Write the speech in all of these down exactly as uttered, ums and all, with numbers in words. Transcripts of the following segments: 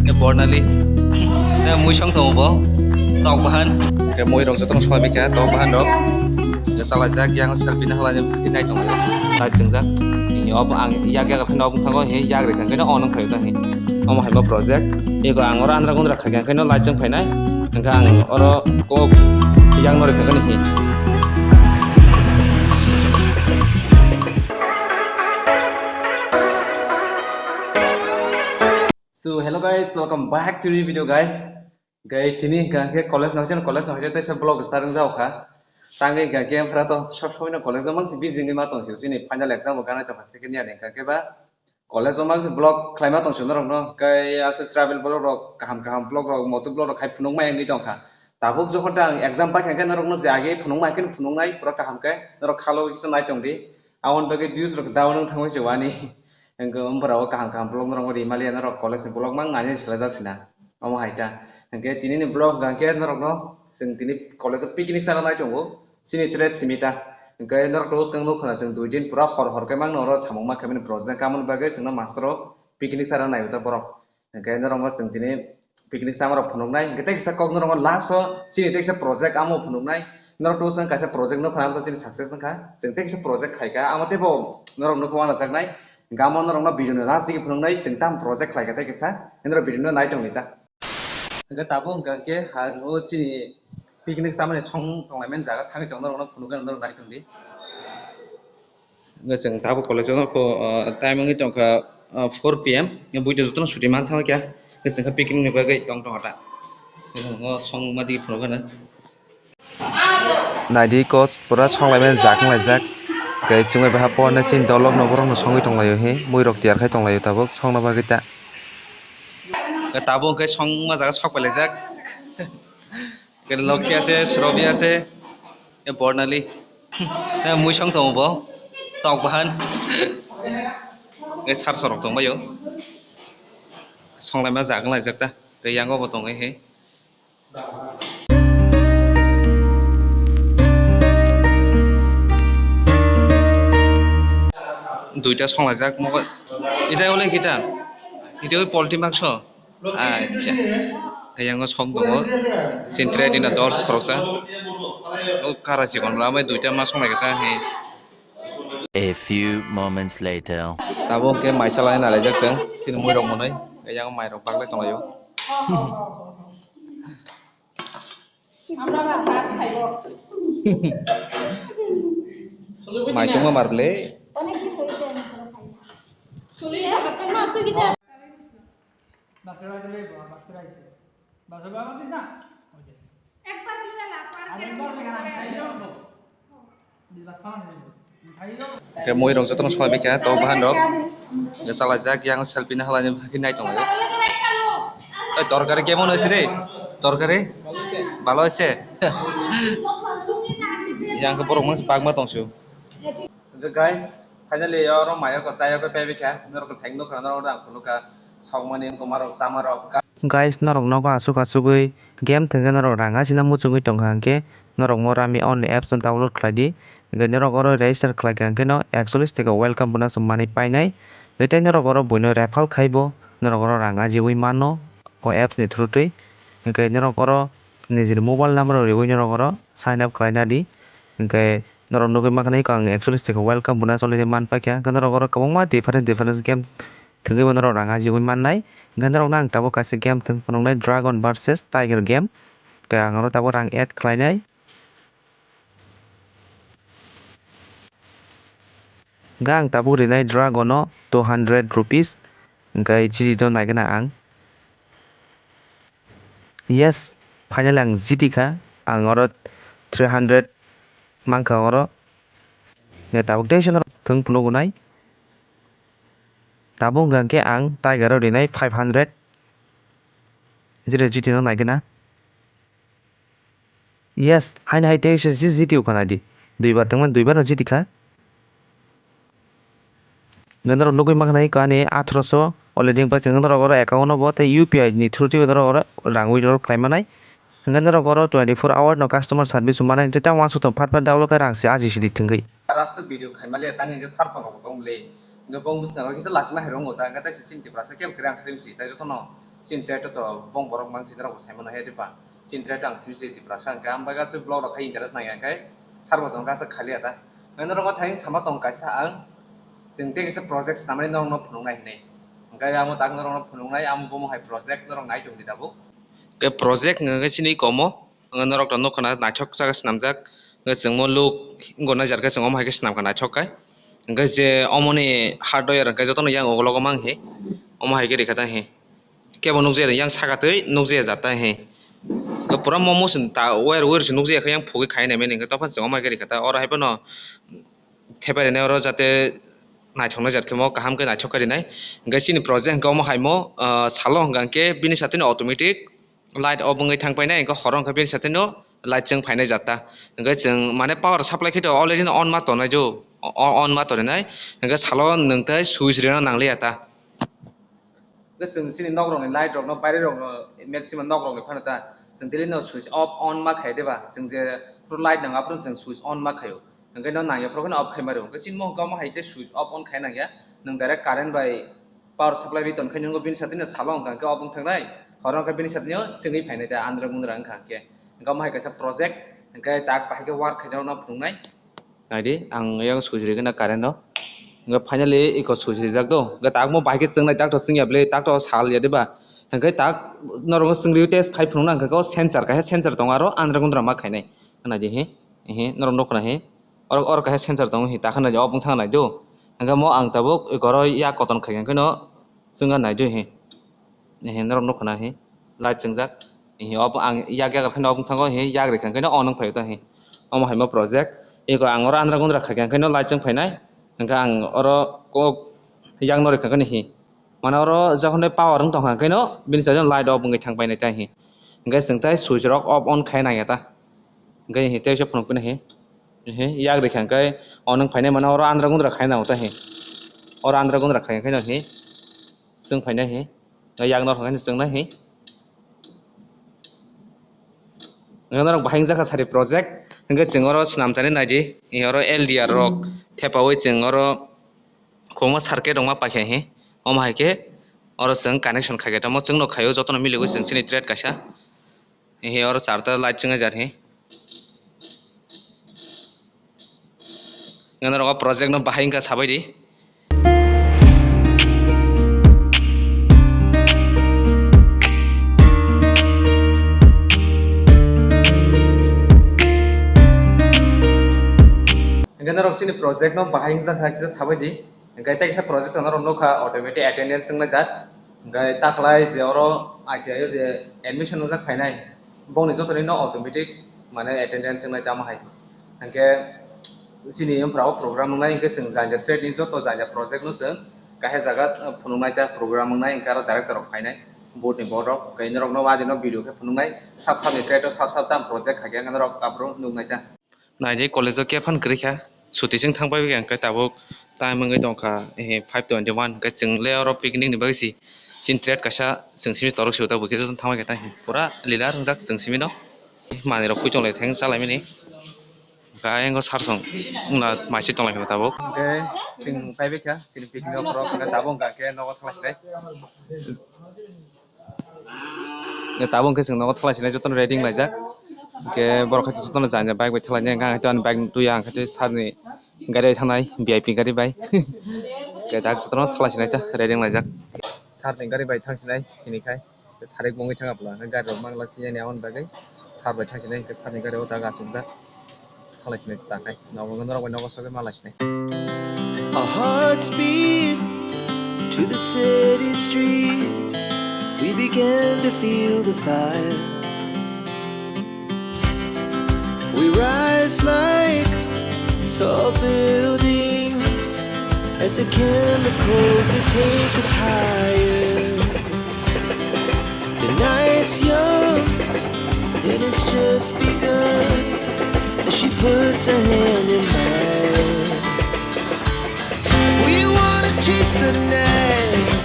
Ke Bornali. Ke muisong tongo bo. Tok bahan. Ke moi rok jotono soi bikha tok bahan rok. Ke chalai jak yang selfie na halai ni nai tongo. Light chwngjak. Ini obo ang yak yak khe no bwthango he yak rikha khe no ono khayo ta he. Omo hai ma project. Ego ang oro andra gundra kha khe no light chwng phainai. Hingke ang oro kok yang no rikha khe ni he. So hello guys, welcome back to new video guys. Gai tini hingka hingke college no, college no hingke teisa vlog start wng jao kha. Tangwi hingka hingke ampara to sob somoi no college o mangsi busy wngwi ma tong sio, chini final exam bo ganai tong kha second year ni hingka hingke ba college o mangsi vlog khlai ma tong sio norok no, kai ase travel vlog rok kaham kaham vlog rok moto vlog rok khai phunuk mai wngwi tong kha. Tabuk jokhon ta ang exam pai kha hingke norok no je age phunuk mai hingke phunuk nai pura kaham khe norok khalo kisa nai tong di. Aboni bagwi views rok down wng thangwi se wani. Hingke umbrao kaham kaham vlog norok rimaliya norok college ni vlog mang nani siklajak sina. Omo hai ta. Hingke tini ni vlog hingke norok no chwng tini college o picnic sana nai tongo. Chini trade simi ta. Hingke norok to swkang nukha na chwng dui din pura hor hor khe mang noro samung ma khe mani project kamani bagwi chwngno master o picnic sana nai ta borok. Hingke norok no chwng tini picnic sama rok phunuknai. Hingke tei kisa kok norok no last o chini tei kisa project amo phunuknai. Norok to chwng kaisa project no phana chini success wngkha. Chwng tei kisa project khaika amo teibo norok nukho wanajaknai. Hingke amo norok no video ni last digi phunuknai chwng tam project khlaika tei kisa. Norok video no nai tongdi ta. Hingke tabuk hingka hingke ha o chini picnic samani song tonglaimani jaga thangwi tong norok no phunukgwi norok nai tongdi. Hingke chwng tabuk college o nokho, ah, time wngwi tongkha, ah, four P M. Buino jotono suti man thangwi kha. Hingke chwngkha picnic ni bagwi tong tongkha ta. Hingke o song ma di phunukgwi no. Naidi coach pura songlaimani jak wnglaijak. Tei chwngbai baha porna chini dolok no borok no songwi tonglaio he. Muirok tiyar khai tonglaio tabuk songna bagwi ta. Tabuk hwnkhe songma jaga sok pailaijak. Khe Lokhi ase, Surobi ase, khe Bornali. Khe muisong tongo bo. Tok bahan. Khe sar sorok tongbaio. Songlaima jaga wnglaijak ta. Khe yango bo tongwi he. Duita songlaijak mokol. Ita ole kita. Ita oi polti makso. Acha. Khe yango song tongo. Sintre dina dor khoroksa. O kara chikon lamai duita ma songlai kita he. A few moments later. Tabuk hwnkhe mai salai nalaijak chwng, chini muirok mwnwi, yang mairok baglai tonglaio. Mai tongma mar ble. Basket bai tele bo, basket bai se. Basket bai tele na. Oke. Ekbar holo gela, first. Arekbar lega na, thai jabo. Di bas pan. Thai jabo. Ke moi rok jotono soi bikha, to bahan rok. Ya chala jak yang selfie na halani bhagi nai tongo. Eh, torkari kemon hoise re? Torkari? Bhalo hoise? Yang ke borok mang bagma tongsu. Hwnkhe guys, finally oro mayo ko chayo ko pebikha, norok thengno khna norok ang phunukha, songmani wngkoma rok chama rok. Guys, norok nogo aswk aswkwi game thwngkhe norok rang asina muchungwi tongkha hwnkhe norok mo Rami only apps no download khlai di, hwnkhe norok oro register khlaikha hwnkhe no ekchollish taka welcome bonus manwi painai, hwnkhe tei norok oro buino refer khaibo norok oro rang ajiwi mano o apps ni through twi, hwnkhe norok oro nijini mobile number rok riwi norok oro sign up khlaina di, hwnkhe norok nugwi mankha nai ang ekchollish taka welcome bonus already manpaikha. Hwnkhe norok oro kwbangma different different game thwngwi bo norok rang ajiwi mannai. Hwnkhe norokno ang tabuk kaisa game thwng phunuknai, Dragon versus Tiger game. Hwnkhe ang oro tabuk rang add khlainai. Hwnkhe ang tabuk rinai Dragon-o two hundred rupees. Hwnkhe chini do naigwna ang. Yes, finally ang jiti kha. Ang oro three hundred mankha oro. Ne tabuk teisa norok thwng phunuknai. Tabuk hwnkha khe ang Tiger-o rinai five hundred. Jire jiti no naigwna. Yes, haino hai teisa jiti ukha naidi. Duibar thwngmani duibar no jiti kha. Hwnkhe norok nugwi mankha nai kani atharoso already wngpai thwng norok oro account no bo tei U P I ni through twi norok oro rang withdraw khlai manai. Hwnkhe norok oro twenty four hour no customer service manai tei tamo uansukthung phat phat download khe rang se aji sidi thwngwi. Rasta video khaimaliya tang hwnkhe sar song rok bo tong le. Hwnkhe bong bwskango kisa lachima hai rongo ta hwnkhe tei se chini Tiprasa kebo kwrwi ang sari bisi tei jotono Chini trade to bong borok mang sini rok sai mano he diba. Chini trade ang simi se Tiprasa hwnkhe ang bai kaisa vlog rok khai interest nang ya khe sar bo tong kaisa khali ata. Nang norok thai sama tong kaisa ang chwng tei kaisa project samani norok no phunuk nai hinwi. Hwnkhe amo tak norok no phunuk nai amo bomo hai project norok nai tong di tabuk. Ke project hwnkhe chini komo. Ang norok no nukha na naithok chak swnamjak. Hwnkhe chwngmo look wngkha na jar khe chwng omo hai khe swnamkha naithok khe. Hwnkhe je omoni hardware hwnkhe jotono yang ugulogo mang hi. Omo hai khe rikha ta hi. Kebo nukjaya yang saka twi nukjaya jat ta hi. Hwnkhe pura momo se ta wire wire se nukjaya khe yang phugwi khai nai mani hwnkhe tokphano chwng omo hai khe rikha ta. Oro hai phano thepai rwnai oro jate naithoknai jat khe mo kaham khe naithok khe rinai. Hwnkhe chini project hwnkhe omo hai mo, ah, salo hwnkha hwnkhe bini satino automatic light off wngwi thang painai, hwnkhe horo hwnkhe bini satino light chwng phainai jat ta. Hwnkhe chwng mane power supply khe to already no on ma tongnai do, o-, on ma tongnai. Hwnkhe salo nwng tei switch rwna nangliya ta. Hwnkhe chwng chini nok rokni light rokno, baire rokno, maximum nok rokni phano ta chwng daily no switch off on ma khai diba? Chwng je phuru light nang aphuru chwng switch on ma khaio. Hwnkhe no nangya phuru kheno off khai maro. Hwnkhe chini mo hwnkhe omo hai tei switch off on khai nangya. Nwng direct current bai power supply ri ton khai nwngo bini satino salo hwnkha hwnkhe off wng thangnai. Horo hwnkhe bini satino chwngwi phainai ta andra gundra wngkha hwnkhe. Hwnkhe omo hai kaisa project hwnkhe tak bahai khe work khaina no phunuknai. Naidi, ang yang switch rigwna current no. Hwnkhe finally iko switch rijak do. Hwnkhe takmo bahai khe chwngnai, takto chwngya bwle, takto sal ya diba. Hwnkhe tak norok chwng rio test khai phunukna hwnkhe o sensor kaisa sensor tongo aro andra gundra ma khainai. Naidi hi, hi, norok nukho na hi. Oro, oro kaisa sensor tongo hi, takha naidi, o bwthang naidi. Hwnkhe mo ang tabuk iko oro yak koton khai hwnkhe no chwngya naidi hi. Ehe, norok nukho na hi, light chwngjak. Ehe, obo ang yak yak rwkhe no obo wngthango, ehe, yak rwkha hwnkhe no on wng phaio ta hi. Omo hai ma project. Eko ang oro andra gundra khaikha hwnkhe no light chwng phainai. Hwnkhe ang oro kok yak no rwkha hwnkhe no hi. Mane oro jokhon de power wng tongkha hwnkhe no bini side o light off wngwi thang painai ta hi. Hwnkhe chwng tai switch rok off on khai nangya ta. Hwnkhe hi tei se phunuk phino hi. Ehe, yak rwkha hwnkhe on wng phainai mane oro andra gundra khai nango ta hi. Oro andra gundra khai hwnkhe no hi. Chwng phainai hi. Yak norok hwnkhe chwng nai hi. Norok bahai wngjakha sari project. Hwnkhe chwng oro swnam chani naidi. Oro L D R rok thepaui chwng oro kwbangma circuit rok ma paikha hi. Omo hai khe oro chwng connection khaikhe tamo chwngno khaio jotono miligwi chwng chini trade kaisa. Ehe, oro charta light chwngwi jar hi. Norok o project no bahai wngkha sabai di. Hwnkhe norok chini project no bahai wngkha kisa sabai di. Hwnkhe tei kisa project no norok nukha automatic attendance wnglaijak. Hwnkhe taklai je oro I T I o je admission wngjak phainai, bongni joto ni no automatic mane attendance wngnai tamo hai. Hwnkhe chini wngphra o program wngnai hwnkhe chwng janja trade ni joto janja project no chwng kahya jaga, uh, phunuknai ta program wngnai hwnkhe aro director rok phainai board ni board rok hwnkhe norok no adi no video khe phunuknai sab sab ni trade o sab sab tam project khaikhe hwnkhe norok aphuru nuknai ta. Naidi college o khe phan kwrwi kha, suti chwng thang pai kha, hwnkhe tabuk time wngwi tongkha, eh, five twenty one, hwnkhe chwng le oro picnic ni bagwi si, chini trade kaisa chwng simi torok si, tabuk khe thang pai kha, pura lila wngjak chwng simi no, manwi rok pui tong lai thang cha lai mani, hwnkhe ayang o sar song wngna mai se tong lai kha tabuk. Hwnkhe chwng pai bai kha chini picnic o borok, hwnkhe tabuk hwnkha khe nogo thang lai kha. Tabuk hwnkhe chwng nogo thalai sinai jotono ready wnglaijak. Hwnkhe borok khe jotono jani bike bai thalainai, hwnkhe ani bike twi ang khe sir ni gari bai thangnai, V I P gari bai. Hwnkhe tak jotono thalai sinai ta ready wnglaijak. Sir ni gari bai thang sinai tini khai. Sarik mungwi thang apla, hwnkhe gari rok mangla chini ani aboni bagwi sir bai thang sinai, hwnkhe sir ni gari o tak achukjak. Thalai sinai ta khai. Nogo norok bai nogo sogwi malai sinai. Our hearts beat to the city streets. We began to feel the fire. We rise like tall buildings as the chemicals, they take us higher. The night's young and it's just begun as she puts her hand in mine. We wanna chase the night.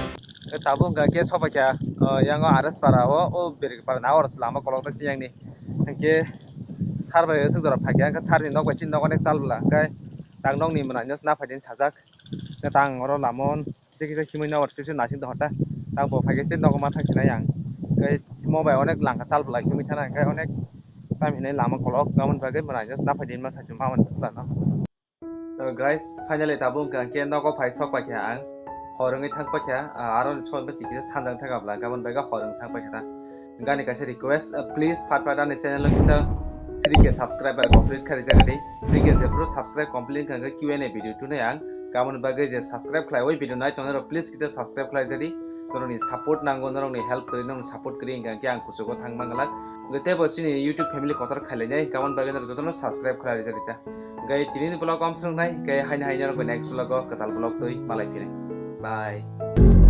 Tabuk hwnkha khe sobai kha, o, yang o R S para o, o Birikpara na oro se lama kolok ta siyang ni. Hwnkhe sir bai aswk jora phai kha, hwnkhe sir ni nok bai chini nok onek chal bwla, hwnkhe tak nok ni mwnai no se na phai di sajak. Hwnkhe tang oro lama o kisa kisa himwi no oro sip sip naising tong kha ta. Tabo phaikhe se nogo ma thangsinai ang. Hwnkhe mo bai onek langka chal belai simi thana hwnkhe onek time hinwi lama kolok, aboni bagwi mwnai just naphai din ma saichung ma mani bwsla no. So guys, finally tabuk hwnkha hwnkhe nogo phai sok paikha ang. Hor wngwi thang paikha, ah, aro ni chon bwswi kisa sanjang thang abla, aboni bagwi hor wngwi thang paikha ta. Gani kaisa request, ah, please phat phat ani channel o kisa three K subscriber complete kharijak di. Three K jephuru subscribe complete wngkha hwnkhe Q and A video tunai ang. Aboni bagwi je subscribe khlai oi video nai tongnai rok please kisa subscribe khlai jadi. Norokni support nango, norokni help kwrwi, norokni support kwrwi hwnkha hwnkhe ang kuchugo thang manglak. Hwnkhe teibo chini YouTube family kotor khailainai, aboni bagwi norok jotono subscribe khlai rijak di ta. Hwnkhe tinini vlog om swngnai, hwnkhe haino haino norokbo next vlog o kwtal vlog twi malai phinai. Bye.